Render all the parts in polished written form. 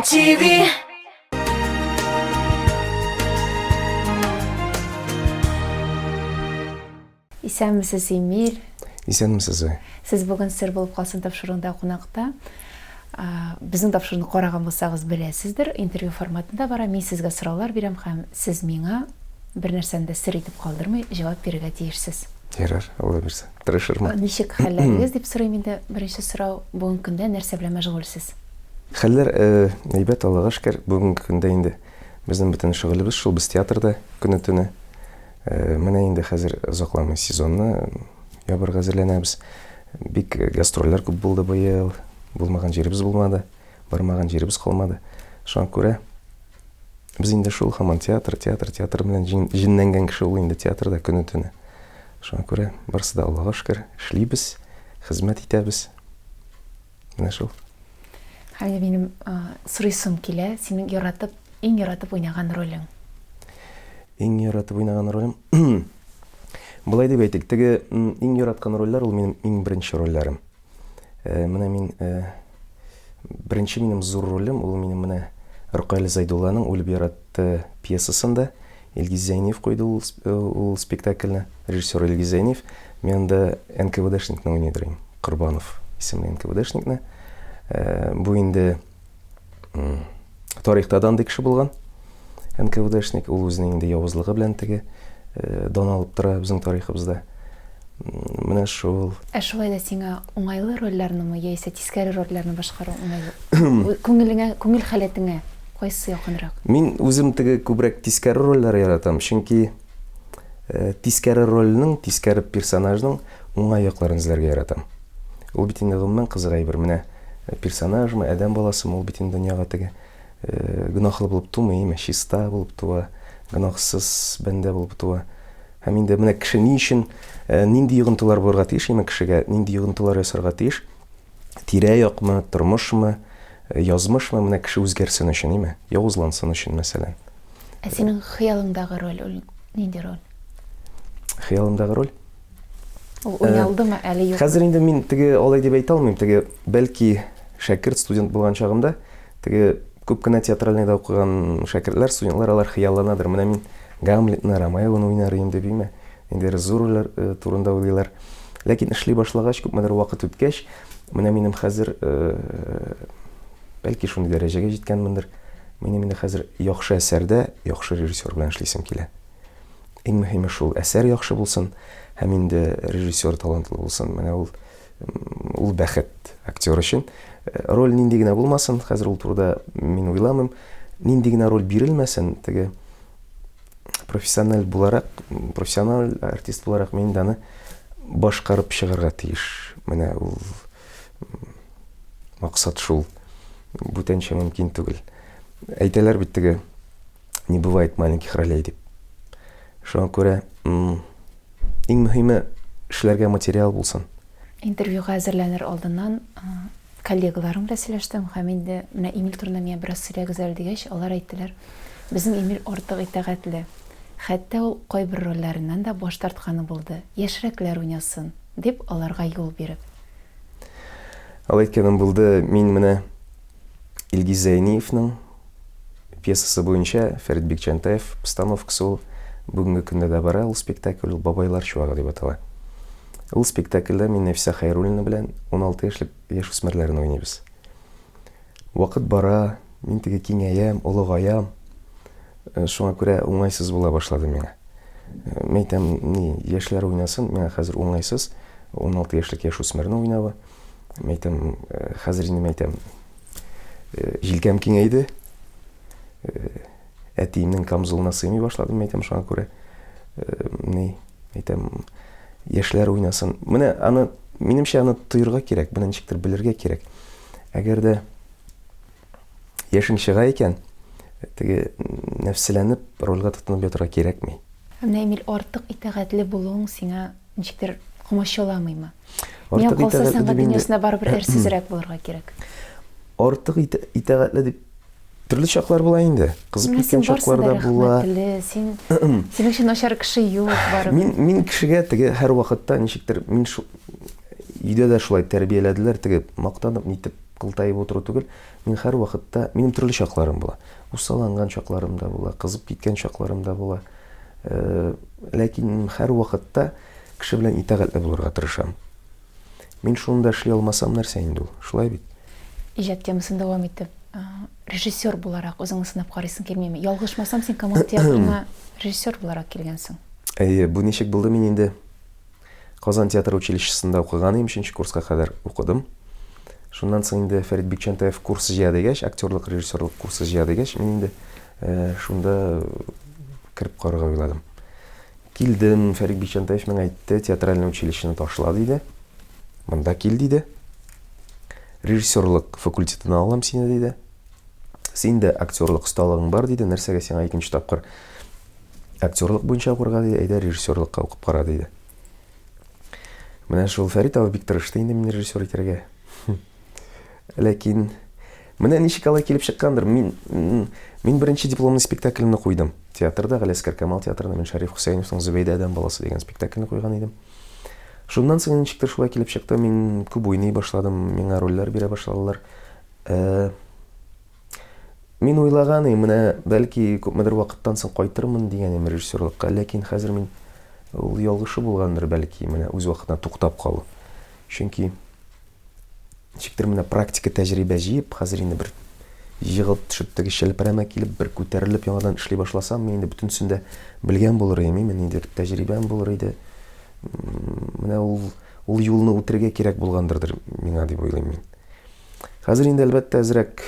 TV. Исәнмесез, Эмиль. Исәнмесез, Зоя. Сез бүген Сер булып калсын тапшыруында кунакта. Безнең тапшыруны караган булсагыз беләсездер, интервью форматында бара. Мин сезгә сораулар бирәм һәм сез миңа бер нәрсәне дә сер итеп калдырмый җавап бирергә тиешсез. Ярар, Алла бирсә, тырышырмын. Ничек хәлләрегез дип сорыйм инде. Беренче сорау, бүгенге көндә нәрсә белән мәшгульсез? Хәлләр әйбәт, Аллага шөкер. Бүгенге көндә инде безнең бөтен шөгылебез шул, без театрда көне-төне. Менә инде хәзер озакламый сезонны ябырга әзерләнәбез. Бик гастрольләр күп булды быел. Булмаган җиребез булмады, бармаган җиребез калмады. Шуңа күрә без инде шул һаман театр, театр, театр белән җенләнгән кеше ул инде театрда көне-төне. Шуңа күрә барысы да Аллага шөкер, эшлибез, хезмәт итәбез. Менә шул. Хәзер минем сорыйсым килә, синең яратып, иң яратып уйнаган ролең? Иң яратып уйнаган ролем? Болай дип әйтик, теге иң яраткан рольләр ул минем иң беренче рольләрем. Э, менә мин э, беренче минем зур ролем ул минем менә Рукайл Зайдулланың Үлеп яратты пьесасында Илгиз Зәйниев куйды ул, э, ул спектакльне, режиссер Илгиз Зәйниев. Мин анда НКВДшникны уйный идем, Корбанов исемле НКВДшникны. Э, бу инде тарихта да андый кеше булган. НКВДшник, ул үзенең инде явызлыгы белән теге э, дан алып тора безнең тарихыбызда. Менә шул. Ә шулай да сиңа уңайлы рольләрнеме яисә тискәре рольләрне башкару уңайлы? Күңелеңә, күңел халәтеңә Кайсы якынрак? Мин үзем теге күбрәк тискәре рольләр яратам, чөнки э, тискәре рольнең, тискәре персонажның уңай якларын эзләргә яратам. Ул бит инде гомумән кызык әйбер. Менә э, персонажмы, адәм баласымы, ул бит инде дөньяга теге э, гөнаһлы булып тумый, име, чиста булып туа, гөнаһсыз бәндә булып туа. Һәм инде менә кеше ни өчен, э, нинди йогынтылар булырга тиеш, име кешегә, нинди йогынтылар ясарга тиеш, Тирә-якмы, тормышмы, язмышмы, менә кеше үзгәрсен өчен, име? Явызлансын өчен, мәсәлән. Ә синең хыялыңдагы роль ул нинди роль? Хыялымдагы роль? Ул уйналдымы әле юк? Хәзер инде мин теге алай дип әйтә алмыйм, теге бәлки шәкерт студент булган чагымда, теге күп кенә театральныйда укыган шәкертләр, студентлар алар хыялланадыр. Менә мин Гамлетны, Ромеоны уйнар идем дип, име? Ниндидер зур рольләр э, турында уйлыйлар. Ләкин эшли башлагач, күпмедер вакыт үткәч, менә минем хәзер э, бәлки шундый дәрәҗәгә җиткәнмендер. Минем инде хәзер яхшы әсәрдә яхшы режиссер белән эшлисем килә. Иң мөһиме шул, әсәр яхшы булсын һәм инде режиссер талантлы булсын. Менә ул ул бәхет актер өчен. Э, роль нинди генә булмасын, хәзер ул турыда мин уйламыйм. Нинди генә роль бирелмәсен, теге профессиональ буларак, профессиональ артист буларак мин дә аны башкарып чыгарга тиеш. Менә ул максат шул. Бүтәнчә мөмкин түгел. Әйтәләр бит теге не бывает маленьких ролей дип. Шуңа күрә иң мөһиме эшләргә материал булсын. Интервьюга әзерләнер алдыннан Коллегаларым белән сөйләштем һәм инде менә Эмиль турында миңа бераз сөйләгез әле дигәч, алар әйттеләр, безнең Эмиль артык итагатьле. Хәтта ул кайбер рольләреннән дә баш тартканы булды, яшьрәкләр уйнасын, дип аларга юл биреп. Алай әйткәнем булды, мин менә Илгиз Зәйниевның пьесасы буенча Фәрит Бикчәнтаев постановкасы ул бүгенге көндә дә бара ул спектакль, ул Бабайлар чуагы дип атала. Ул спектакльдә мин Нәфисә Хәйруллина белән 16 яшьлек яшүсмерләрне уйныйбыз. Вакыт бара, мин теге киңәям, олыгаям. Э, шуңа күрә уңайсыз була башлады миңа. Э, мин әйтәм, ни, яшьләр уйнасын, миңа хәзер уңайсыз. 16 яшьлек яшүсмерне уйнавы. Мин әйтәм, э, хәзер инде мин әйтәм, җилкәм киңәйде. Әтиемнең камзулына сыймый башладым, мин әйтәм, шуңа күрә. Ни, Әйтәм, яшьләр уйнасын. Менә аны, минемчә, аны тоерга кирәк, менә ничектер белергә кирәк. Әгәр дә яшең чыга икән, теге нәфселәнеп рольгә тотынып ятырга кирәкми. Ә менә, Эмиль, артык итагатьле булуың сиңа ничектер комачауламыймы? Миңа калса, сәнгать дөньясында барыбер әрсезрәк булырга кирәк. Артык итагатьле дип Төрле чаклар була инде. Кызып киткән чаклар да була. Син синең өчен начар кеше юк барыбер. Мин мин кешегә теге һәрвакытта ничектер мин шу өйдә дә шулай тәрбияләделәр, теге мактанып нитеп кылтаеп утыру түгел. Мин һәрвакытта, минем төрле чакларым була. Усалланган чакларым да була, кызып киткән чакларым да була. Э, ләкин һәрвакытта кеше белән итагатьле булырга тырышам. Мин шуны да эшли алмасам, нәрсә инде ул? Шулай бит? Иҗат темасын дәвам итеп, режиссер буларак үзеңне сынап карыйсың килмиме? Ялгышмасам, син Камал театрына режиссер буларак килгәнсең. Әйе, бу ничек булды? Мин инде Казан театр училищесында укыган идем, өченче курска кадәр укыдым. Шуннан соң инде Фәрит Бикчәнтаев курс җыя дигәч, актерлык, режиссерлык курсы җыя дигәч, мин инде э, шунда кереп карарга уйладым. Килдем, Фәрит Бикчәнтаев миңа әйтте, театральный училищены ташла диде. Монда кил диде. Режиссерлык факультетына алам сине диде. Син дә актерлык осталыгың бар диде, нәрсәгә сиңа икенче тапкыр Актерлык буенча укырга диде, әйдә режиссерлыкка укып кара диде. Менә шул Фәрит абый бик тырышты инде мине режиссер итәргә. Ләкин менә ничек алай килеп чыккандыр. Мин мин беренче дипломный спектаклемне куйдым. Театрда, Галиәсгар Камал театрында мин Шәриф Хөсәеновның Зөбәйдә адәм баласы дигән спектакльне куйган идем. Шуннан соң ничектер шулай килеп чыкты, мин күп уйный башладым, миңа рольләр бирә башладылар. Э, Мин уйлаган идем, менә бәлки күпмедер вакыттан соң кайтырмын дигән идем режиссерлыкка, ләкин хәзер мин ул ялгышы булгандыр бәлки, менә үз вакытында туктап калу. Чөнки ничектер менә практика тәҗрибә җыеп, хәзер инде бер егылып төшеп теге челпәрәмә килеп, бер күтәрелеп яңадан эшли башласам, мин инде бөтенесен дә белгән булыр идем, мин ниндидер тәҗрибәм булыр иде. Менә ул ул юлны үтергә кирәк булгандырдыр миңа дип уйлыйм мин. Хәзер инде әлбәттә әзрәк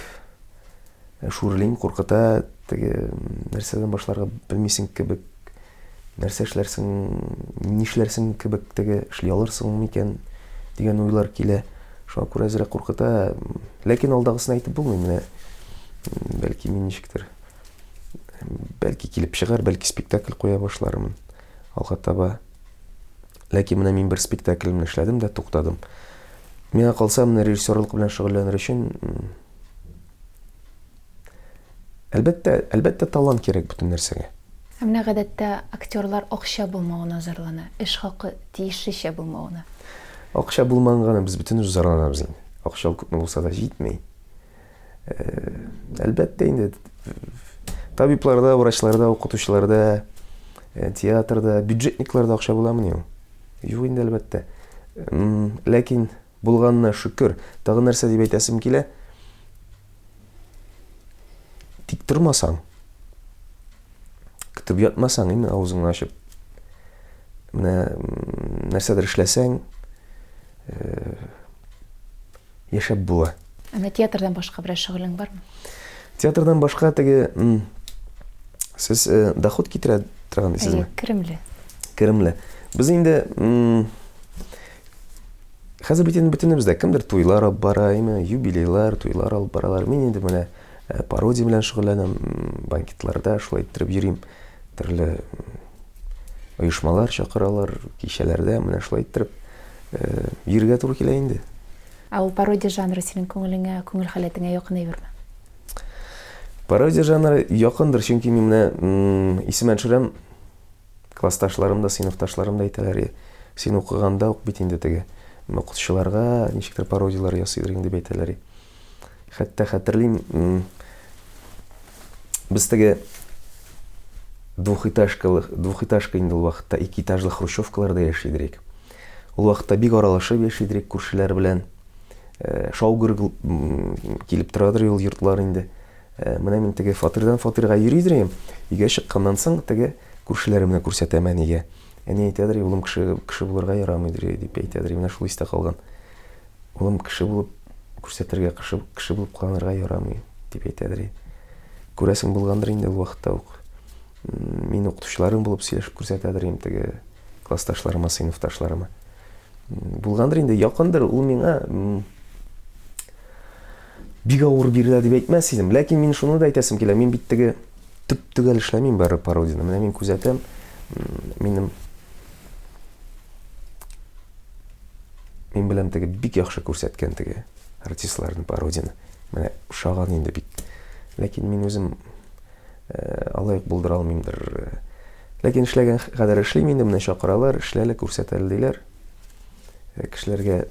шүрлим, куркыта, теге нәрсәдән башларга белмисең кебек, нәрсә эшләрсең, нишләрсең кебек, теге эшли алырсың микән дигән уйлар килә. Шуңа күрә әзрәк куркыта. Ләкин алдагысын әйтеп булмый менә. Бәлки мин ничектер бәлки килеп чыгар, бәлки спектакль куя башлармын алга таба. Ләкин менә мин бер спектаклемне эшләдем дә туктадым. Миңа калса, менә режиссерлык белән шөгыльләнер өчен әлбәттә, әлбәттә талант кирәк бөтен нәрсәгә. Ә менә гадәттә актерлар акча булмавына зарлана, эш хакы тиешенчә булмавына. Акча булмаганганы без бөтенебез зарланабыз инде. Акча ул күпме булса да җитми. Э, әлбәттә инде табибларда, врачларда, укытучыларда, э, театрда, бюджетникларда акча буламыни ул? Юк инде, әлбәттә. Ләкин булганына шөкер. Тагын нәрсә дип әйтәсем килә? Тик тормасаң, көтеп ятмасаң, инде авызыңны ачып, менә нәрсәдер эшләсәң, э, яшәп була. Ә менә театрдан башка берәр шөгылең бармы? Театрдан башка теге сез э, доход китерә торган дисезме? Әйе, керемле. Керемле. Без инде хәзер бит инде бөтенебез дә кемдер туйлар алып бара, әйме, юбилейлар, туйлар алып баралар. Мин инде менә э, пародия белән шөгыльләнәм, банкетларда шулай иттереп йөрим. Төрле оешмалар чакыралар, кичәләрдә менә шулай иттереп э, йөрергә туры килә инде. Ә ул пародия жанры синең күңелеңә, күңел халәтеңә якын әйберме? Пародия жанры якындыр, чөнки мин менә исемә төшерәм, классташларым да, сыйныфташларым да әйтәләр, син укыганда ук бит инде теге укытучыларга ничектер пародияләр ясыйдыр инде дип әйтәләр. Хәтта хәтерлим, без теге двухэтажкалы, двухэтажка инде ул вакытта ике этажлы хрущевкаларда яши идек. Ул вакытта бик аралашып яши идек күршеләр белән. Э, шау-гөр килеп торадыр ул йортлар инде. Э, менә мин теге фатирдан фатирга йөри идем. Өйгә чыкканнан соң теге күршеләремне күрсәтәм әнигә. Әни әйтәдер, улым кеше кеше булырга ярамыйдыр дип әйтәдер. Менә шул истә калган. Улым, кеше булып күрсәтергә, кеше, кеше булып кыланырга ярамый, дип әйтәдер. Күрәсең, булгандыр инде ул вакытта ук. Мин укытучыларым булып сөйләшеп күрсәтәдер инде теге классташларыма, сыйныфташларыма. Булгандыр инде, якындыр ул миңа бик авыр бирелә дип әйтмәс идем. Ләкин мин шуны да әйтәсем килә, мин бит теге төп-төгәл эшләмим бары пародияне. Менә мин күзәтәм, минем Мин беләм теге бик яхшы күрсәткән теге артистларны пародияне. Менә ошаган инде бик. Ләкин мин үзем э, алай ук булдыра алмыймдыр. Ләкин эшләгән кадәр эшлим инде, менә чакыралар, эшләле, күрсәт әле диләр. Э, кешеләргә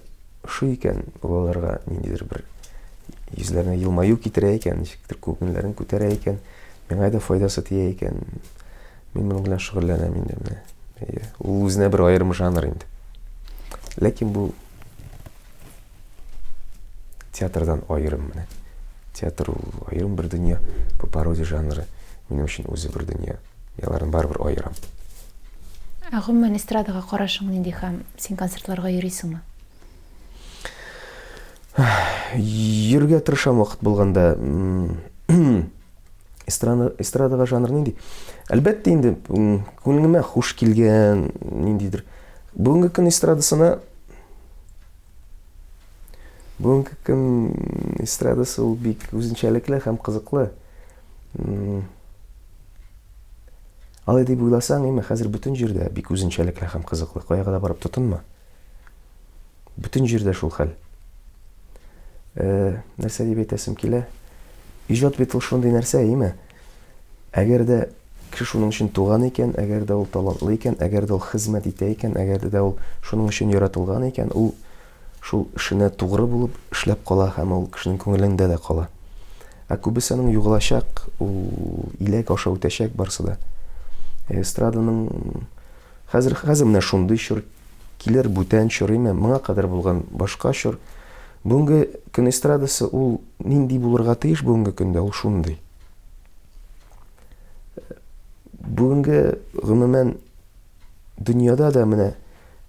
ошый икән, ул аларга ниндидер бер йөзләренә елмаю китерә икән, ничектер күңелләрен күтәрә икән, миңа да файдасы тия икән. Мин моның белән шөгыльләнәм инде менә. Әйе, ул үзенә бер аерым жанр инде. Ләкин бу театрдан аерым менә. Театр ул аерым бер дөнья, бу пародия жанры минем өчен үзе бер дөнья. Мин аларны барыбер аерам. Ә гомумән эстрадага карашың нинди һәм син концертларга йөрисеңме? Йөрергә тырышам вакыт булганда. Эстрада, эстрадага жанр нинди? Әлбәттә инде, күңелемә хуш килгән ниндидер. Бүгенге көн эстрадасына Бүгенге көн эстрадасы ул бик үзенчәлекле һәм кызыклы. Алай дип уйласаң, име, хәзер бөтен җирдә бик үзенчәлекле һәм кызыклы. Каяга да барып тотынма. Бөтен җирдә шул хәл. Э, нәрсә дип әйтәсем килә? Иҗат бит ул шундый нәрсә, име? Әгәр дә кеше шуның өчен туган икән, әгәр дә ул талантлы икән, әгәр дә ул хезмәт итә икән, әгәр дә ул шуның өчен яратылган икән, ул шул эшенә тугры булып эшләп кала һәм ул кешенең күңелендә дә кала. Ә күбесе аның югалачак, ул иләк аша үтәчәк барсы да. Эстраданың хәзер хәзер менә шундый чор Килер бүтән чор име, моңа кадәр булган башка чор. Бүгенге көн эстрадасы ул нинди булырга тиеш бүгенге көндә, ул шундый. Бүгенге гомумән дөньяда да менә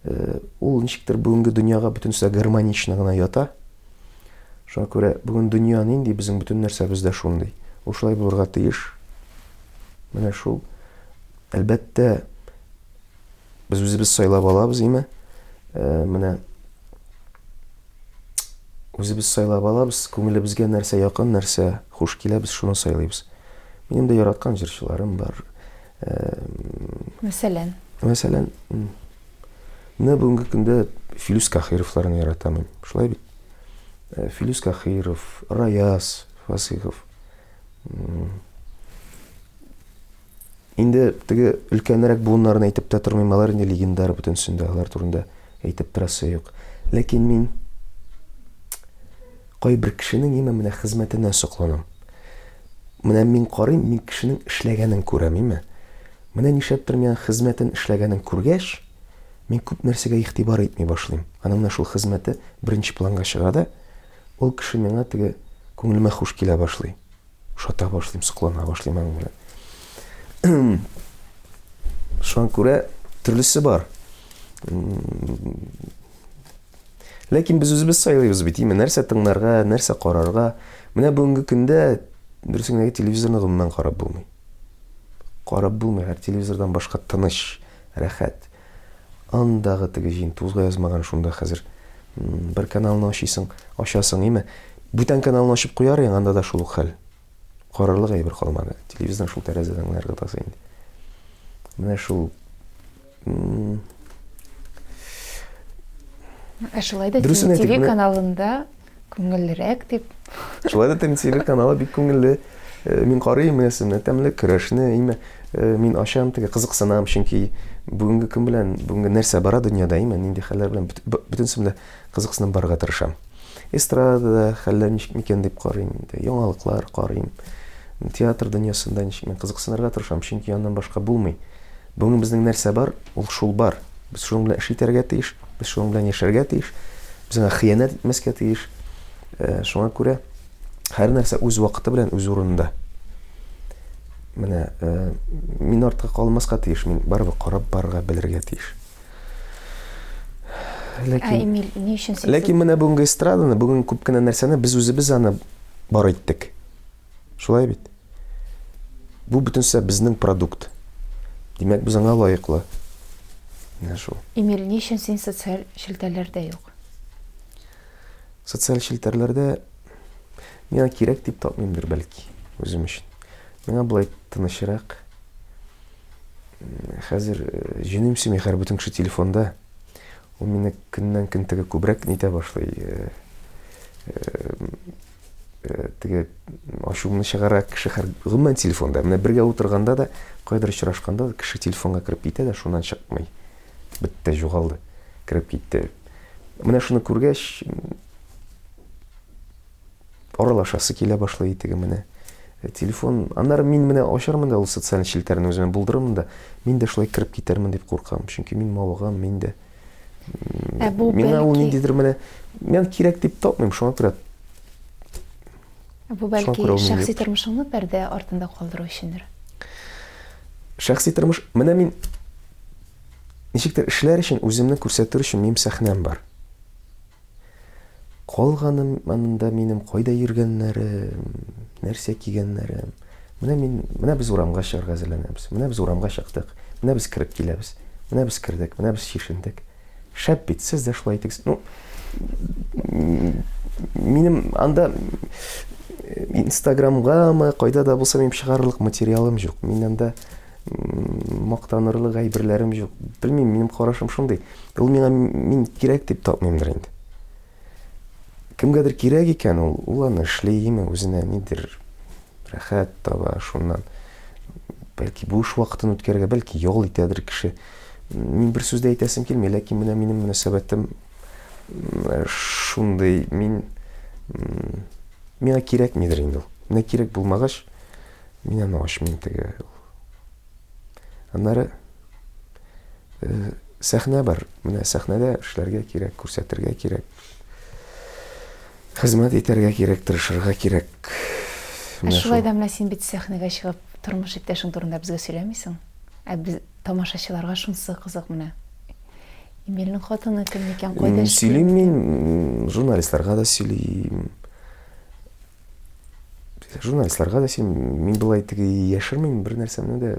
э, ул ничектер бүгенге дөньяга бөтенесе гармонично гына ята. Шуңа күрә бүген дөнья нинди, безнең бөтен нәрсәбез дә шундый. Ул шулай булырга тиеш. Менә шул. Әлбәттә, Без үзебез сайлап алабыз, име? Э, менә үзебез сайлап алабыз, күңелебезгә нәрсә якын, нәрсә хуш килә, без шуны сайлыйбыз. Минем дә яраткан җырчыларым бар. Э, Мәсәлән? Мәсәлән, менә бүгенге көндә Филүс Кахировларны яратам мин. Шулай бит? Э, Филүс Кахиров, Раяз Фасыйхов. Инде теге өлкәнрәк буыннарын әйтеп тә тормыйм, алар инде легендар бөтенесендә, алар турында әйтеп торасы юк. Ләкин мин кайбер кешенең имә менә хезмәтенә сокланам. Менә мин карыйм, мин кешенең эшләгәнен күрәм, име? Менә нишләптер миңа хезмәтен эшләгәнен күргәч, мин күп нәрсәгә игътибар итми башлыйм. Аның менә шул хезмәте беренче планга чыга да, ул кеше миңа теге күңелемә хуш килә башлый. Ошата башлыйм, соклана башлыйм аның белән. Шуңа күрә төрлесе бар. Ләкин без үзебез сайлыйбыз бит, име, нәрсә тыңларга, нәрсә карарга. Менә бүгенге көндә дөресен генә телевизорны гомумән карап булмый. Карап булмый, һәр телевизордан башка тыныч, рәхәт. Андагы теге җин тузга язмаган шунда хәзер. Бер каналны ачыйсың, ачасың, име? Бүтән каналны ачып куяр идең, анда да шул ук хәл. Карарлык әйбер калмады. Телевизорны шул тәрәзәдән генә ыргытасы инде. Менә шул. Ә шулай да ТВ каналында Күңеллерәк дип. Шулай да ТМТВ каналы бик күңелле. Э, мин карыйм менә тәмле көрәшне, име э, мин ачам теге кызыксынам, чөнки бүгенге көн белән, бүгенге нәрсә бара дөньяда, име нинди хәлләр белән бөтенесе белән кызыксынып барырга тырышам. Эстрадада хәлләр ничек микән дип карыйм инде, яңалыклар карыйм. Театр дөньясында ничек мин кызыксынырга тырышам, чөнки аннан башка булмый. Бүген безнең нәрсә бар, ул шул бар. Без шуның белән эш итәргә тиеш, без шуның белән яшәргә тиеш. Без аңа хыянәт итмәскә тиеш. Э, шуңа күрә һәр нәрсә үз вакыты белән үз урынында. Менә э, мин артка калмаска тиеш, мин барыбер карап барырга белергә тиеш. Ләкин, Ә, Эмиль, ни өчен син Ләкин менә бүгенге эстраданы, бүген күп кенә нәрсәне без үзебез аны бар иттек. Шулай бит? Бу бөтенесе безнең продукт. Димәк, без аңа лаеклы. Менә шул. Эмиль, ни өчен син социаль челтәрләрдә юк? Социаль челтәрләрдә миңа кирәк дип тапмыймдыр бәлки, үзем өчен. Миңа болай тынычрак. Хәзер э, җенем сөйми, хәзер бөтен кеше телефонда. Ул мине көннән-көн теге күбрәк нитә башлый. Э, э, Э, теге ачуымны чыгара кеше һәр гомумән телефонда. Менә бергә утырганда да, кайдыр очрашканда да кеше телефонга кереп китә дә шуннан чыкмый. Бетте, югалды. Кереп китте. Менә шуны күргәч, Аралашасы килә башлый теге менә. Телефон, аннары мин менә ачармын да ул социаль челтәрне үземә булдырырмын да, мин дә шулай кереп китәрмен дип куркам. Чөнки мин мавыгам, мин дә. Ә бу Миңа ул бәлки ниндидер менә мин кирәк дип тапмыйм, шуңа күрә Ә бу шуңа бәлки күрә ул минем шәхси юктыр. тормышыңны пәрдә артында калдыру өчендер. Шәхси тормыш, менә мин ничектер эшләр өчен, үземне күрсәтер өчен минем сәхнәм бар. Калганым анда минем кайда йөргәннәрем, нәрсә кигәннәрем. Менә мин, менә без урамга чыгарга әзерләнәбез. Менә без урамга чыктык. Менә без кереп киләбез. Менә без кердек, менә без чишендек. Шәп бит, сез дә шулай итегез. Ну, минем анда Инстаграмгамы, кайда да булса минем чыгарырлык материалым юк. Мин анда мактанырлык әйберләрем юк. Белмим, минем карашым шундый. Ул миңа мин кирәк дип тапмыймдыр инде. Кемгәдер кирәк икән ул, ул аны эшли, име, үзенә нидер рәхәт таба шуннан. Бәлки буш вакытын үткәрергә, бәлки ял итәдер кеше. Мин бер сүз дә әйтәсем килми, ләкин менә минем мөнәсәбәтем шундый, мин миңа кирәкмидер инде ул. Менә кирәк булмагач, мин аны ачмыйм теге. Аннары э, сәхнә бар. Менә сәхнәдә эшләргә кирәк, күрсәтергә кирәк. Хезмәт итәргә кирәк, тырышырга кирәк. Ә шулай да менә син бит сәхнәгә чыгып тормыш иптәшең турында безгә сөйләмисең. Ә без тамашачыларга шунысы кызык менә. Эмильнең хатыны кем икән, кайда эшли? Сөйлим мин, журналистларга да сөйлим. Журналистларга да сөйлим. Мин болай теге яшермим бер нәрсәмне дә.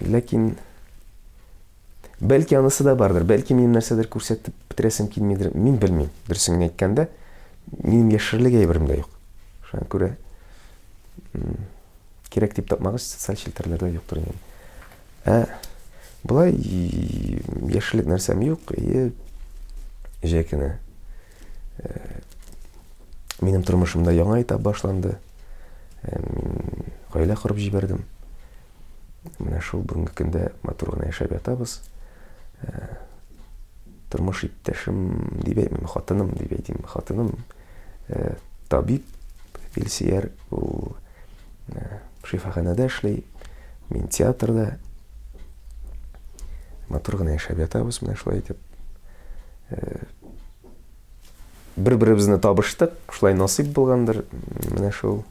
Ләкин бәлки анысы да бардыр. Бәлки минем нәрсәдер күрсәтеп бетерәсем килмидер. Мин белмим. Дөресен генә әйткәндә, минем яшерерлек әйберем дә юк. Шуңа күрә кирәк дип тапмагач, социаль челтәрләрдә юктыр инде. Ә болай яшерлек нәрсәм юк. Ие, җәй көне минем тормышымда яңа этап башланды. Мин гаилә корып җибәрдем. Менә шул бүгенге көндә матур гына яшәп ятабыз. Тормыш иптәшем дип әйтмим, хатыным дип әйтим. Хатыным табиб Илсөяр, ул шифаханәдә эшли, мин театрда. Матур гына яшәп ятабыз менә шулай итеп. Бер-беребезне табыштык, шулай насыйп булгандыр. Менә шул.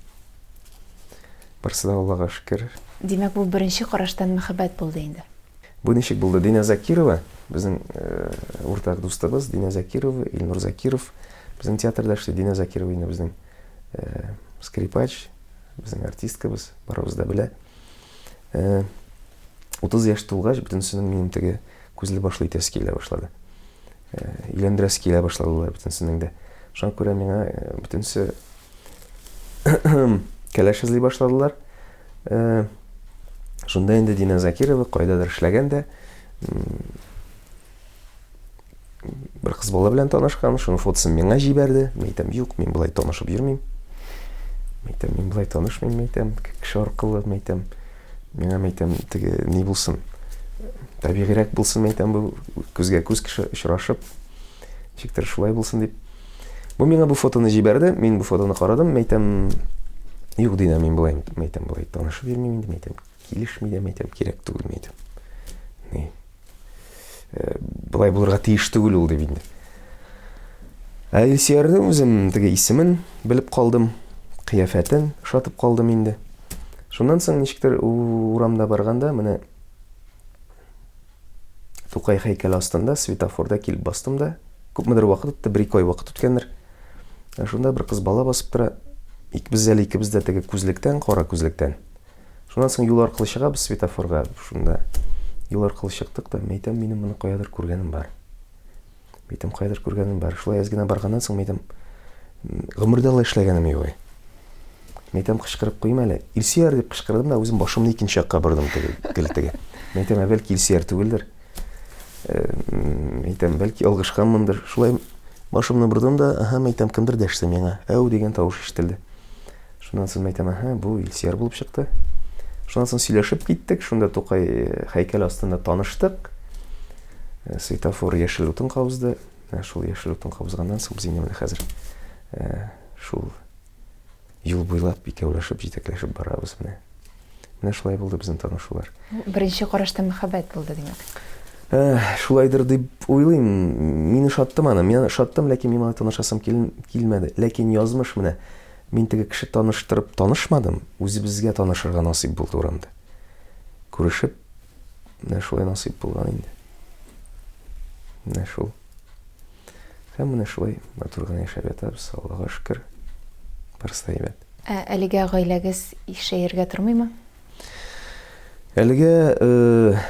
Барысы да Аллага шөкер. Димәк, бу беренче караштан мәхәббәт булды инде. Бу ничек булды? Динә Закирова, безнең уртак дустыбыз Динә Закирова, Илнур Закиров безнең театрда эшли. Динә Закирова инде безнең скрипач, безнең артисткабыз, барыбыз да белә. 30 яшь тулгач, бөтенесенең минем теге күзле башлы итәсе килә башлады. Өйләндерәсе килә башладылар бөтенесенең дә. Шуңа күрә миңа бөтенесе кәләш эзли башладылар. Шунда инде Дина Закирова кайдадыр эшләгән дә бер кыз бала белән танышкан, шуның фотосын миңа җибәрде. Мин әйтәм, юк, мин болай танышып йөрмим. Мин әйтәм, мин болай танышмыйм, мин әйтәм, кеше аркылы, мин әйтәм, миңа, мин әйтәм, теге ни булсын, табигыйрәк булсын, мин әйтәм, бу күзгә күз кеше очрашып, ничектер шулай булсын дип. Бу миңа бу фотоны җибәрде, мин бу фотоны карадым, мин әйтәм, юк, Дина, мин болай, мин әйтәм, болай танышып йөрмим инде, мин әйтәм, килешми дә, мин әйтәм, кирәк түгел, мин әйтәм. Ни? Э, болай булырга тиеш түгел ул дип инде. Ә Илсөярнең үзем теге исемен белеп калдым, кыяфәтен ошатып калдым инде. Шуннан соң ничектер урамда барганда менә Тукай һәйкәле астында светофорда килеп бастым да, күпмедер вакыт үтте, бер-ике ай вакыт үткәндер. Ә шунда бер кыз бала басып тора. Икебез әле икебез дә теге күзлектән, кара күзлектән. Шуннан соң юл аркылы чыгабыз светофорга. Шунда юл аркылы чыктык та, мәйтәм, минем моны каядыр күргәнем бар. Мәйтәм, каядыр күргәнем бар. Шулай әз генә барганнан соң, мәйтәм, гомердә алай эшләгәнем юк. Мәйтәм, кычкырып куйым әле. Илсөяр дип кычкырдым да, үзем башымны икенче якка бордым теге, гел теге. Мәйтәм, ә бәлки Илсөяр түгелдер. Э, мәйтәм, бәлки ялгышканмындыр. Шулай башымны бордым да, аһа, мәйтәм, кемдер дәште миңа. Әү дигән тавыш ишетелде. Шуннан соң мәйтәм, аһа, бу Илсөяр булып чыкты. Шуннан соң сөйләшеп киттек, шунда Тукай э, һәйкәл астында таныштык. Э, светофор яшел утын кабызды. Менә шул яшел утын кабызганнан соң без инде менә хәзер шул юл буйлап икәүләшеп җитәкләшеп барабыз менә. Менә шулай булды безнең танышулар. Беренче карашта мәхәббәт булды, димәк. Э, шулайдыр дип уйлыйм. Мин ошаттым аны. Мин ошаттым, ләкин мин аны танышасым килмәде. Ләкин язмыш менә мин теге кеше таныштырып танышмадым, үзебезгә танышырга насыйп булды урамда. Күрешеп, менә шулай насыйп булган инде. Менә шул. Һәм менә шулай матур гына яшәп ятабыз, Аллага шөкер. Барысы да әйбәт. Ә әлегә гаиләгез ишәергә тормыймы? Әлегә э,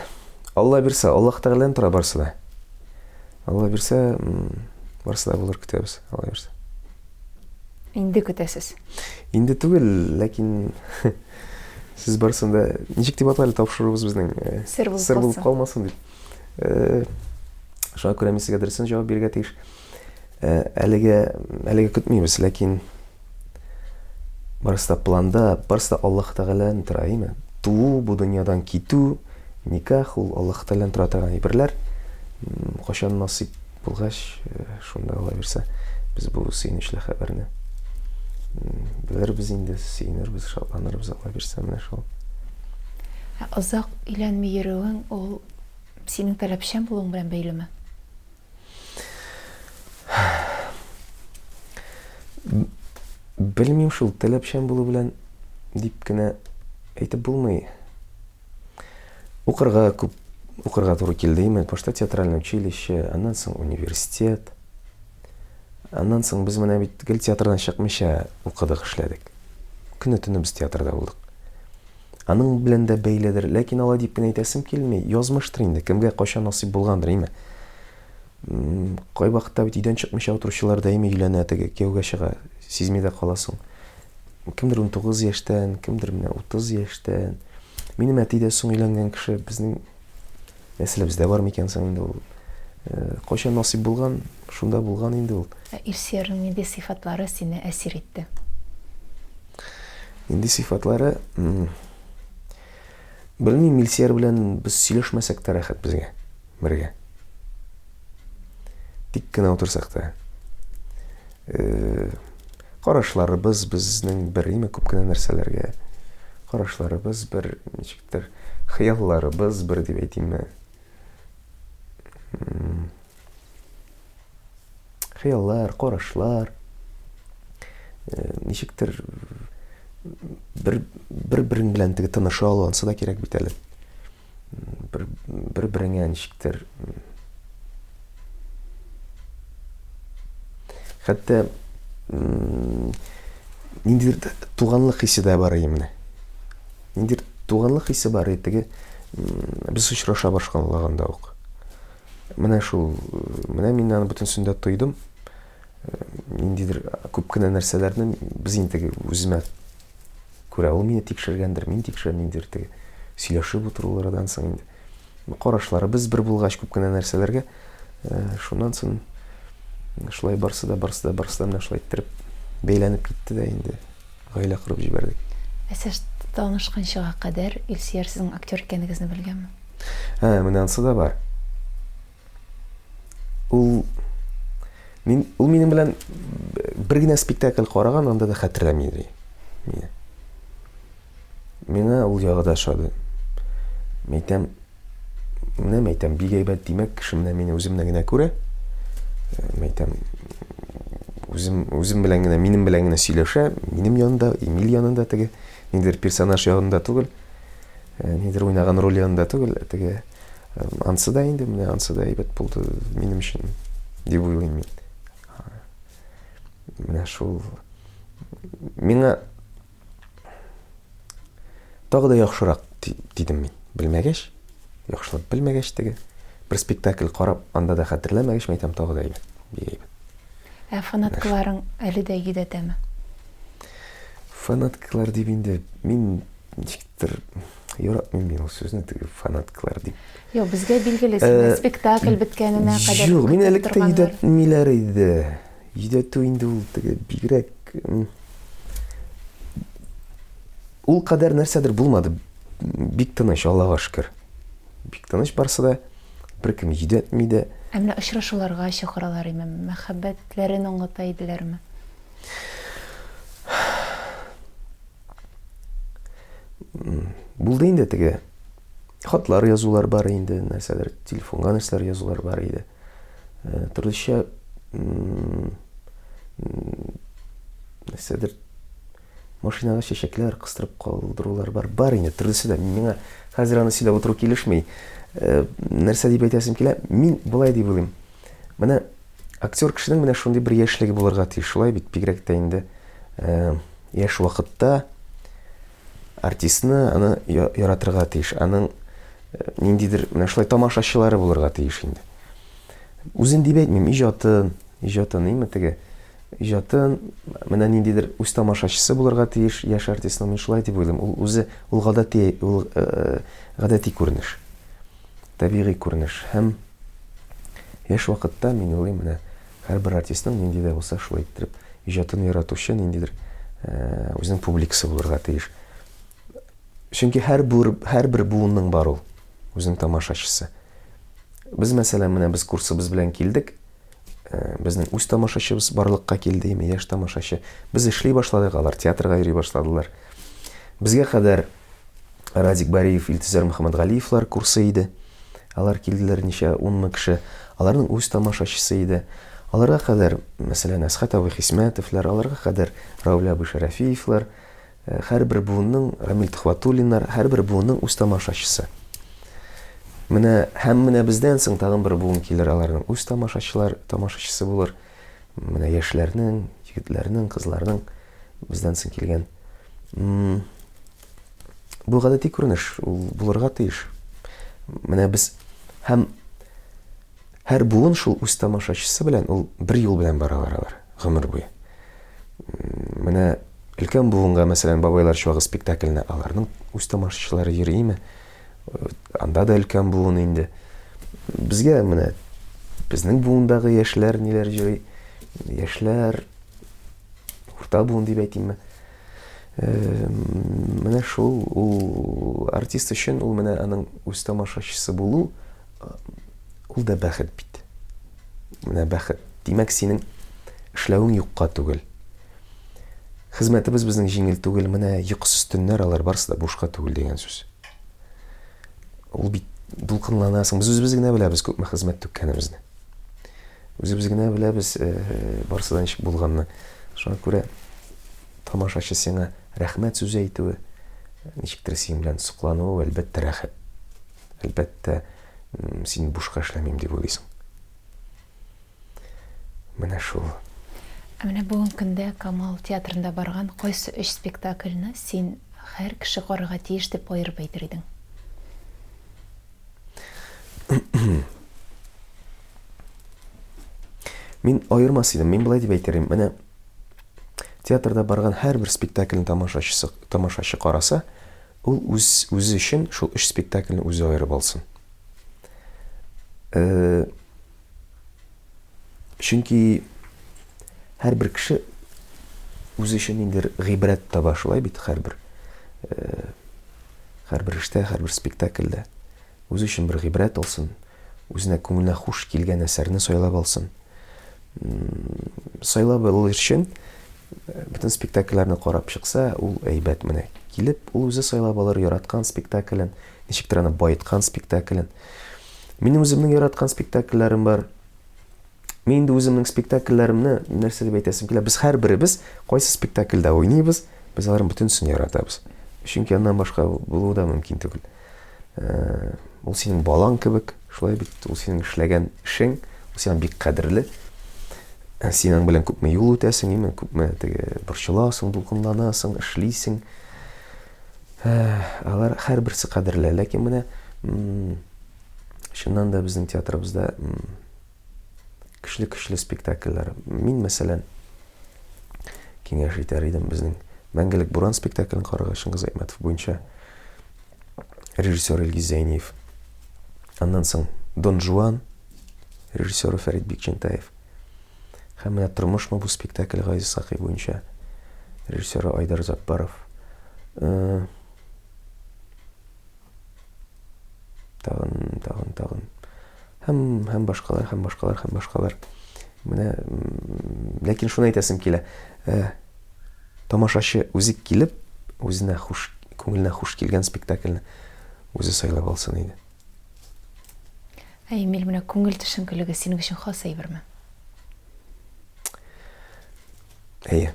Алла бирсә, Аллаһ Тәгаләдән тора барысы да. Алла бирсә, барысы да булыр көтәбез, Алла бирсә. Инде көтәсез? Инде түгел, ләкин сез барысын да ничек дип атала тапшыруыбыз безнең? Э, сер булып, сер булып калмасын дип. Э, шуңа күрә мин сезгә дөресен җавап бирергә тиеш. Э, әлегә әлегә көтмибез, ләкин барысы да планда, барысы да Аллаһ Тәгаләдән тора, әйме? Туу, бу дөньядан китү, никах ул Аллаһ Тәгаләдән тора торган әйберләр. Кайчан насыйп булгач, э, шунда Алла бирсә, без бу сөенечле хәбәрне белербез инде, сөенербез, шатланырбыз, Алла бирсә, менә шул. Ә озак өйләнми йөрүең ул синең таләпчән булуың белән бәйлеме? Белмим шул, таләпчән булу белән дип кенә әйтеп булмый. Укырга күп укырга туры килде име? Башта театральное училище, аннан соң университет. Аннан соң без менә бит гел театрдан чыкмыйча укыдык, эшләдек. Көне-төне без театрда булдык. Аның белән дә бәйледер, ләкин алай дип кенә әйтәсем килми. Язмыштыр инде, кемгә кайчан насыйп булгандыр, име? Кайвакытта бит өйдән чыкмыйча утыручылар даими өйләнә, теге кияүгә чыга, сизми дә каласың. Кемдер 19 яшьтән, кемдер менә 30 яшьтән. Минем әти дә соң өйләнгән кеше, безнең нәселебездә бар микән соң инде ул? Э, кайчан насыйп булган, шунда булган инде ул. Ә Илсөярнең нинди сыйфатлары сине әсир итте? Нинди сыйфатлары? Белмим, Илсөяр белән без сөйләшмәсәк тә рәхәт безгә бергә. Тик кенә утырсак та. Э, карашларыбыз безнең бер, име күп кенә нәрсәләргә. Карашларыбыз бер, ничектер, хыялларыбыз бер дип әйтимме. Хыяллар, карашлар, э, ничектер бер бер-берең белән теге тыныша алу, ансы да кирәк бит әле. Бер бер-береңә ничектер хәтта ниндидер туганлык хисе дә бар иде менә. Ниндидер туганлык хисе бар иде теге без очраша башлаганда ук. Менә шул, менә мин аны бөтенесен дә тойдым. Ниндидер күп кенә нәрсәләрне без инде теге үземә күрә ул мине тикшергәндер, мин тикшерәм ниндидер теге сөйләшеп утырулардан соң инде. Карашларыбыз бер булгач күп кенә нәрсәләргә, шуннан соң шулай барсы да, барсы да, барсы да менә шулай иттереп бәйләнеп китте дә инде гаилә корып җибәрдек. Ә сез танышканчыга кадәр Илсөяр сезнең актер икәнегезне белгәнме? Ә, менә ансы да бар. Ул мин ул минем белән бер генә спектакль караган, анда да хәтерләми иде мине. Миңа ул ягы да ошады. Мәйтәм, менә мәйтәм, бик әйбәт, димәк, кеше менә мине үземне генә күрә. Э, мәйтәм, үзем үзем белән генә, минем белән генә сөйләшә, минем янында, Эмиль янында теге, ниндидер персонаж янында түгел. Э, нидер уйнаган роль янында түгел, ә теге э, ансы да инде менә ансы да әйбәт булды минем өчен дип уйлыйм мин. Менә шул миңа тагы да яхшырак дидем мин. Белмәгәч, яхшылап белмәгәч теге бер спектакль карап, анда да хәтерләмәгәч, мәйтәм тагы да әйбәт, бик әйбәт. Ә фанаткаларың әле дә йөдәтәме? Фанаткалар дип инде мин Ничектер яратмыйм мин ул сүзне, теге фанаткалар дип. Юк, безгә билгеле, синең э, спектакль беткәненә кадәр. Юк, мин элек тә йөдәтмиләр иде. Йөдәтү инде ул теге бигрәк ул кадәр нәрсәдер булмады. Бик тыныч, Аллага шөкер. Бик тыныч барсы да, беркем йөдәтми дә. Ә менә очрашуларга чакыралар име? Мәхәббәтләрен аңлата иделәрме? Булды инде теге хатлар язулар бар инде, нәрсәдер, телефонга нәрсәләр язулар бар иде. Э, төрлечә нәрсәдер машинага чәчәкләр кыстырып калдырулар бар. Бар инде төрлесе дә. Миңа хәзер аны сөйләп утыру килешми. Э, нәрсә дип әйтәсем килә? Мин болай дип уйлыйм. Менә актер кешенең менә шундый бер яшьлеге булырга тиеш. Шулай бит, бигрәк тә инде э, яшь вакытта артистны аны яратырга тиеш. Аның э, ниндидер менә шулай тамашачылары булырга тиеш инде. Үзен дип әйтмим, иҗатын, иҗатын, име теге иҗатын менә ниндидер үз тамашачысы булырга тиеш яшь артистның, мин шулай дип уйлыйм. Ул үзе ул гадәти, ул э, гадәти күренеш. Табигый күренеш. Һәм яшь вакытта мин уйлыйм, менә һәрбер артистның нинди дә булса шулай иттереп иҗатын яратучы ниндидер э, үзенең публикасы булырга тиеш. Чөнки һәрбер һәрбер буынның бар ул үзенең тамашачысы. Без, мәсәлән, менә без курсыбыз белән килдек. Э, безнең үз тамашачыбыз барлыкка килде, име яшь тамашачы. Без эшли башладык, алар театрга йөри башладылар. Безгә кадәр Радик Бариев, Илтизар Мөхәммәтгалиевлар курсы иде. Алар килделәр ничә унмы кеше. Аларның үз тамашачысы иде. Аларга кадәр, мәсәлән, Әсхәт абый Хисмәтовлар, аларга кадәр Рауль абый Шәрәфиевлар, Э, һәрбер буынның, Рамил Төхвәтуллиннар, һәрбер буынның үз тамашачысы. Менә һәм менә бездән соң тагын бер буын килер, аларның үз тамашачылар, тамашачысы булыр. Менә яшьләрнең, егетләрнең, кызларның бездән соң килгән. Бу гадәти күренеш, ул булырга тиеш. Менә без һәм һәр буын шул үз тамашачысы белән ул бер юл белән баралар алар гомер буе. Менә өлкән буынга, мәсәлән, Бабайлар чуагы спектакленә аларның үз тамашачылары йөриме? Анда да өлкән буын инде. Безгә менә безнең буындагы яшьләр ниләр йөри? Яшьләр урта буын дип әйтимме? Менә шул ул артист өчен ул менә аның үз тамашачысы булу ул да бәхет бит. Менә бәхет. Димәк, синең эшләвең юкка түгел. Хезмәтебез безнең җиңел түгел. Менә йокысыз төннәр алар барысы да бушка түгел дигән сүз. Ул бит дулкынланасың. Без үзебез генә беләбез күпме хезмәт түккәнебезне. Үзебез генә беләбез э, барысы да ничек булганны. Шуңа күрә тамашачы сиңа рәхмәт сүзе әйтүе, ничектер синең белән соклануы, әлбәттә, рәхәт. Әлбәттә, син бушка эшләмим дип уйлыйсың. Менә шул. Ә менә бүгенге көндә Камал театрында барган кайсы өч спектакльне син һәр кеше карарга тиеш дип аерып әйтер идең? Мин аермас идем. Мин болай дип әйтер идем. Менә театрда барган һәрбер спектакльне тамашачысы тамашачы караса, Ул үз үзе өчен шул өч спектакльне үзе аерып алсын. Э, чөнки һәрбер кеше үзе өчен ниндидер гыйбрәт таба, шулай бит һәрбер э, һәрбер эштә, һәрбер спектакльдә үзе өчен бер гыйбрәт алсын, үзенә күңеленә хуш килгән әсәрне сайлап алсын. Сайлап алу өчен э, бөтен спектакльләрне карап чыкса, ул әйбәт менә. Килеп, ул үзе сайлап алыр яраткан спектаклен, ничектер аны баеткан спектаклен. Минем үземнең яраткан спектакльләрем бар. Мин инде үземнең спектакльләремне нәрсә дип әйтәсем килә, без һәрберебез кайсы спектакльдә уйныйбыз, без аларның бөтенесен яратабыз. Чөнки аннан башка булуы да мөмкин түгел. Э, ул синең балаң кебек, шулай бит, ул синең эшләгән эшең, ул сиңа бик кадерле. Э, син аның белән күпме юл үтәсең, име, күпме теге борчыласың, дулкынланасың, эшлисең. Э, алар һәрберсе кадерле, ләкин менә чыннан да безнең театрыбызда көчле-көчле спектакльләр. Мин, мәсәлән, киңәш итәр идем безнең Мәңгелек буран спектаклен карарга Чыңгыз Айтматов буенча режиссер Илгиз Зәйниев. Аннан соң Дон Жуан режиссеры Фәрит Бикчәнтаев. Һәм менә Тормышмы бу спектакль Газиз Сакый буенча режиссеры Айдар Заппаров. Э, тагын, тагын, тагын. Һәм, һәм башкалар, һәм башкалар, һәм башкалар. Менә, ләкин шуны әйтәсем килә. Э, тамашачы үзе килеп, үзенә хуш Күңеленә хуш килгән спектакльне үзе сайлап алсын иде. Ә Эмиль, менә күңел төшенкелеге синең өчен хас әйберме? Әйе.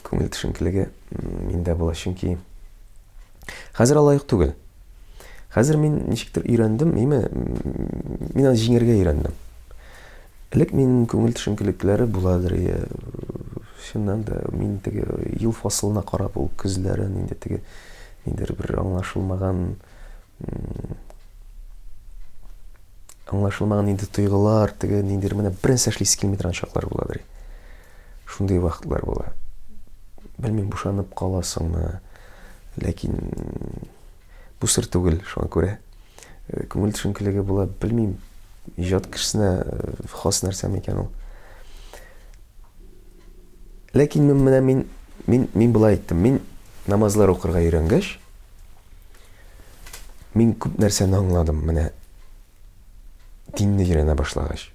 Күңел төшенкелеге миндә була, чөнки хәзер алай ук түгел. Хәзер мин ничектер өйрәндем, име, мин аны җиңәргә өйрәндем. Элек мин күңел төшенкелекләре буладыр, иә. Чыннан да, мин теге ел фасылына карап, ул көзләрен инде теге ниндидер бер аңлашылмаган аңлашылмаган инде тойгылар, теге ниндидер менә бер нәрсә эшлисе килми торган чаклар буладыр. Шундый вакытлар була. Белмим, бушанып каласыңмы, ләкин бу сер түгел, шуңа күрә э, күңел төшенкелеге була, белмим, иҗат кешесенә э, хас нәрсә микән ул. Ләкин мин менә мин мин мин болай әйттем. Мин намазлар укырга өйрәнгәч, мин күп нәрсәне аңладым менә динне өйрәнә башлагач.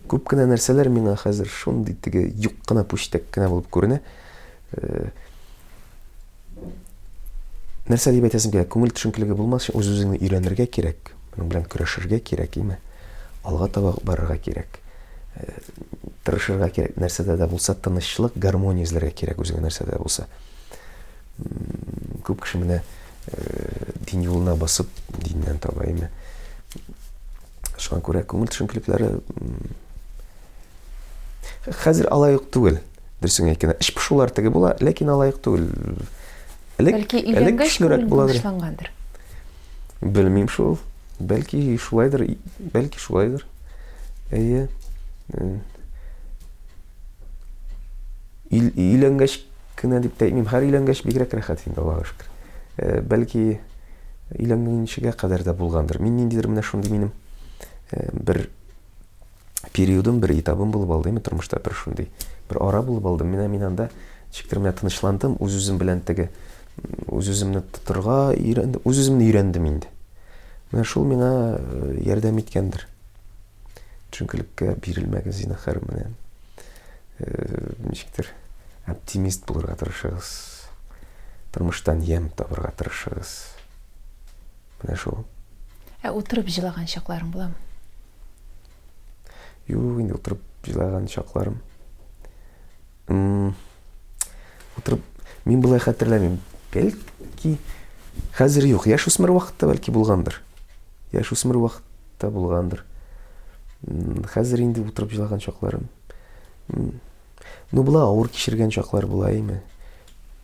Күп кенә нәрсәләр миңа хәзер шундый теге юк кына пүчтәк кенә булып күренә. Э, нәрсә дип әйтәсем килә? Күңел төшенкелеге булмас өчен үз-үзеңне өйрәнергә кирәк, моның белән көрәшергә кирәк, име? Алга таба барырга кирәк. Э, тырышырга кирәк. Нәрсәдә дә булса тынычлык, гармония эзләргә кирәк үзеңә нәрсәдә дә булса. Күп кеше менә э, дин юлына басып, диннән таба, име? Шуңа күрә күңел төшенкелекләре хәзер алай ук түгел. Дөресен әйткәндә, эч пошулар теге була, ләкин алай ук түгел. Элек, бәлки өйләнгәч күңел тынычлангандыр. Белмим шул. Бәлки шулайдыр, бәлки шулайдыр. Әйе. Өйләнгәч кенә дип тә әйтмим, һәр өйләнгәч бигрәк рәхәт инде, Аллага шөкер. Э, бәлки өйләнгәнчегә кадәр дә булгандыр. Мин ниндидер менә шундый минем э, бер периодым, бер этабым булып алды, инде тормышта бер шундый бер ара булып алды. Менә мин анда ничектер менә тынычландым, үз-үзем белән теге үз-үземне тотырга өйрәндем, үз-үземне өйрәндем инде. Менә шул миңа э, ярдәм иткәндер. Төшенкелеккә бирелмәгез, зинһар, менә. Э, ничектер оптимист булырга тырышыгыз. Тормыштан ямь табырга тырышыгыз. Менә шул. Ә утырып җылаган чакларың буламы? Юк, инде утырып җылаган чакларым. Утырып, мин болай хәтерләмим. Бәлки, хәзер юк. Яшүсмер вакытта бәлки булгандыр. Яшүсмер вакытта булгандыр. Хәзер инде утырып җылаган чакларым. Ну, була авыр кичергән чаклар була име.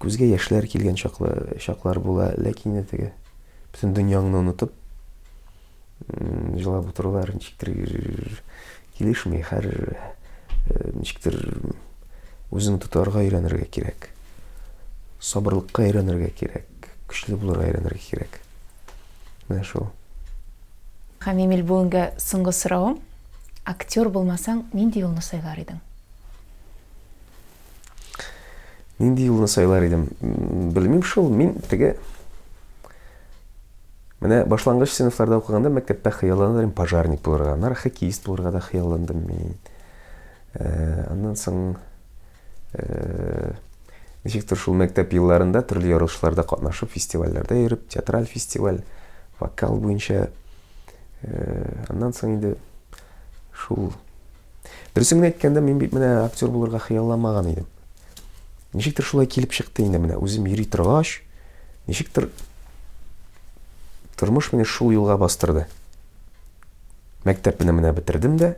Күзгә яшьләр килгән чаклар, чаклар була, ләкин инде теге бөтен дөньяңны онытып җылап утырулар ничектер килешми. Һәр э, ничектер үзеңне тотарга өйрәнергә кирәк. Сабырлыкка өйрәнергә кирәк, көчле булырга өйрәнергә кирәк. Менә шул. Һәм Эмиль, бүгенгә соңгы соравым. Актер булмасаң, нинди юлны сайлар идең? Нинди юлны сайлар идем? Белмим шул. Мин теге Менә башлангыч сыйныфларда укыганда мәктәптә хыялланыр идем пожарник булырга. Аннары хоккеист булырга да хыялландым мин. Э, аннан соң э, ничектер шул мәктәп елларында төрле ярышларда катнашып, фестивальләрдә йөреп, театраль фестиваль, вокал буенча Э, аннан соң инде шул дөресен генә әйткәндә мин бит менә актер булырга хыялланмаган идем ничектер шулай килеп чыкты инде менә үзем йөри торгач ничектер тормыш мине шул юлга бастырды мәктәпне менә бетердем дә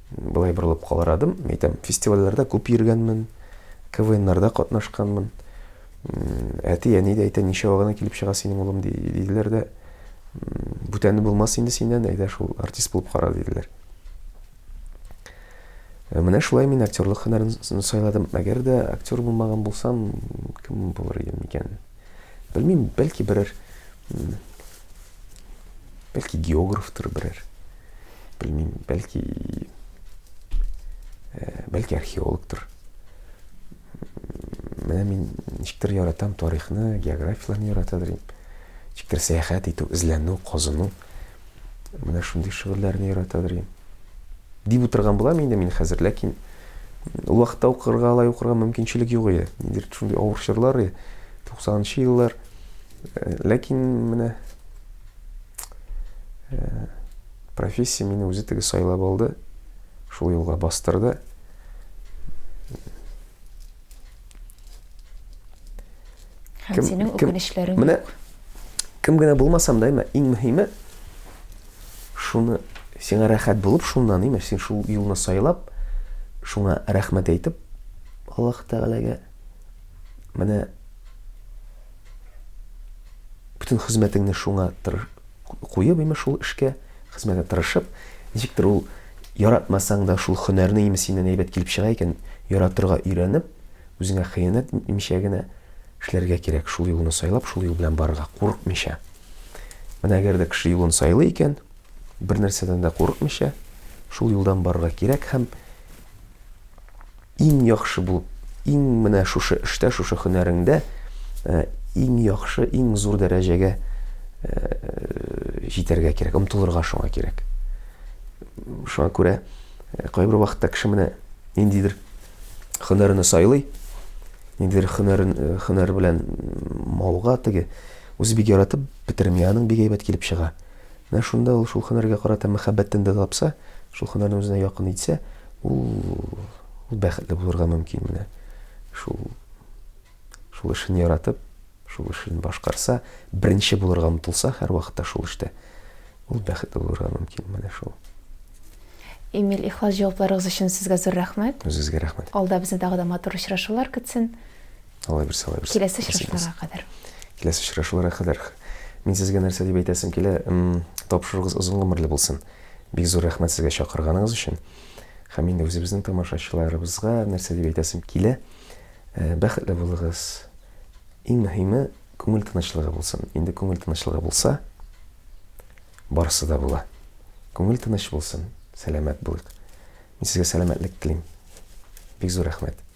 Болай борылып карадым, әйтәм, фестивальләрдә күп йөргәнмен, КВНнарда катнашканмын. Әти, әни дә әйтә, ничә гына килеп чыга синең улым, диделәр дә. Бүтәне булмас инде синнән, әйдә шул артист булып кара, диделәр. Э, менә шулай мин актерлык һөнәрен сайладым. Әгәр дә актер булмаган булсам, кем булыр идем микән? Белмим, бәлки берәр бәлки географтыр берәр. Белмим, бәлки э, бәлки археологтыр. Менә мин ничектер яратам тарихны, географияләрне яратадыр идем. Ничектер сәяхәт итү, эзләнү, казыну. Менә шундый шөгыльләрне яратадыр идем. Дип утырган булам инде мин хәзер, ләкин ул вакытта укырга, алай укырга мөмкинчелек юк иде. Ниндидер шундый авыр чорлар иде. 90 нчы еллар. Ләкин менә профессия мине үзе теге сайлап алды, шул юлга бастырды. Һәм синең үкенечләрең Менә кем генә булмасам да, әмма иң мөһиме шуны сиңа рәхәт булып шуннан, әйме, син шул юлны сайлап, шуңа рәхмәт әйтеп, Аллаһ Тәгаләгә менә бөтен хезмәтеңне шуңа куеп, әйме, шул эшкә хезмәтә тырышып, ничектер ул яратмасаң да шул һөнәрне әйме синнән әйбәт килеп чыга икән, яратырга өйрәнеп, Үзеңә хыянәт итмичә генә эшләргә кирәк, шул юлны сайлап, шул юл белән барырга, курыкмыйча. Менә әгәр дә кеше юлын сайлый икән, бер нәрсәдән дә курыкмыйча, шул юлдан барырга кирәк һәм иң яхшы булып, иң менә шушы эштә, шушы һөнәреңдә э, иң яхшы, иң зур дәрәҗәгә э, җитәргә кирәк, омтылырга шуңа кирәк. Шуңа күрә э, кайбер вакытта кеше менә ниндидер һөнәрне сайлый, ниндидер һөнәрен э, һөнәр белән мавыга теге, үзе бик яратып бетерми, аның бик әйбәт килеп чыга. Менә шунда ул шул һөнәргә карата мәхәббәтен дә тапса, шул һөнәрне үзенә якын итсә, ул ул бәхетле булырга мөмкин менә. Шул шул эшен яратып, шул эшен башкарса, беренче булырга омтылса һәрвакытта шул эштә, ул бәхетле булырга мөмкин менә шул. Эмиль, ихлас җавапларыгыз өчен сезгә зур рәхмәт. Үзегезгә рәхмәт. Алда безне тагы да матур очрашулар көтсен. Алай бирсә, алай бирсә. Киләсе очрашуларга кадәр. Киләсе очрашуларга кадәр. Мин сезгә нәрсә дип әйтәсем килә, тапшыруыгыз озын гомерле булсын. Бик зур рәхмәт сезгә чакырганыгыз өчен. Һәм инде үзебезнең тамашачыларыбызга нәрсә дип әйтәсем килә, бәхетле булыгыз. Иң мөһиме, күңел тынычлыгы булсын. Инде күңел тынычлыгы булса, барысы да була. Күңел тыныч булсын, сәламәт булыйк. Мин сезгә сәламәтлек телим. Бик зур рәхмәт.